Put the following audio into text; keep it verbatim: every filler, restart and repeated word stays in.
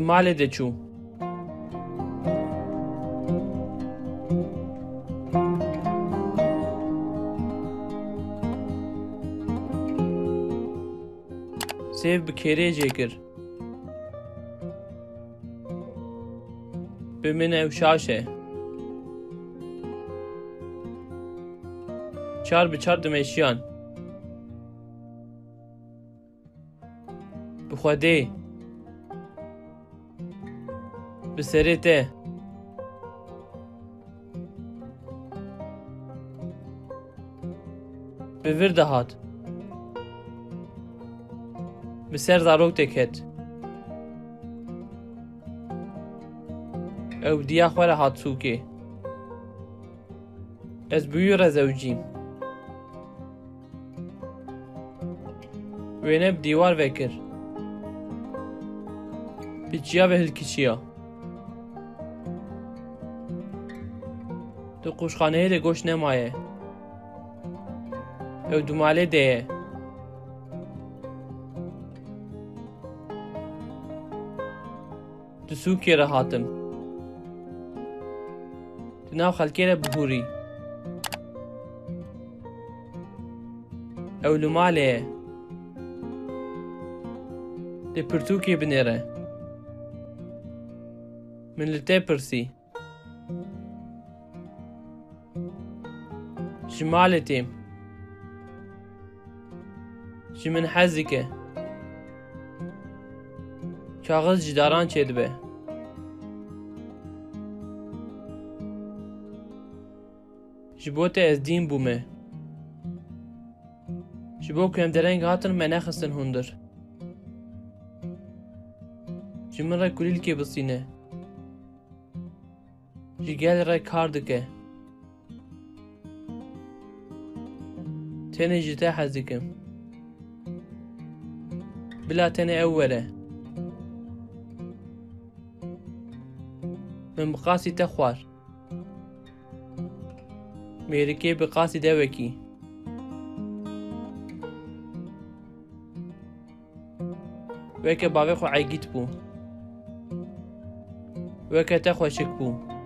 Malê de çû. Sêv bi kêrê jê kir. Bi min ew şaş e. Çar bi çar dimeşiyan. Bi Xwedê. Bi serê te. Bi vir de hat. Bi ser zarok te ket. Ew diya xwe re hat sûkê. Ez bi wî re zewicîm. Wêne bi dîwar vekir. Bi çiya ve hilkişiya. Di qûşxaneyê de goş nemaye. Ew di malê de ye. Di sûkê re hatim. Di nav xelkê re bihûrî. Ew li malê ye. Dê pirtûkê binêre. Min li te pirsî. Ji malê têm. Ji min hez dike. Kaxiz ji daran çêdibe. Ji bo te ez dîn bûme. Ji bo ku em dereng hatin me nexistin hundir. Ji min re kulîlkê bisîne. Ji gel re kar dike. Tenê ji te hez dikim. Bila tenê ew were. Min bi qasî te xwar. Mêrikê bi qasî dewekî. Weke bavê xwe egît bû. Weke te xweşik bû.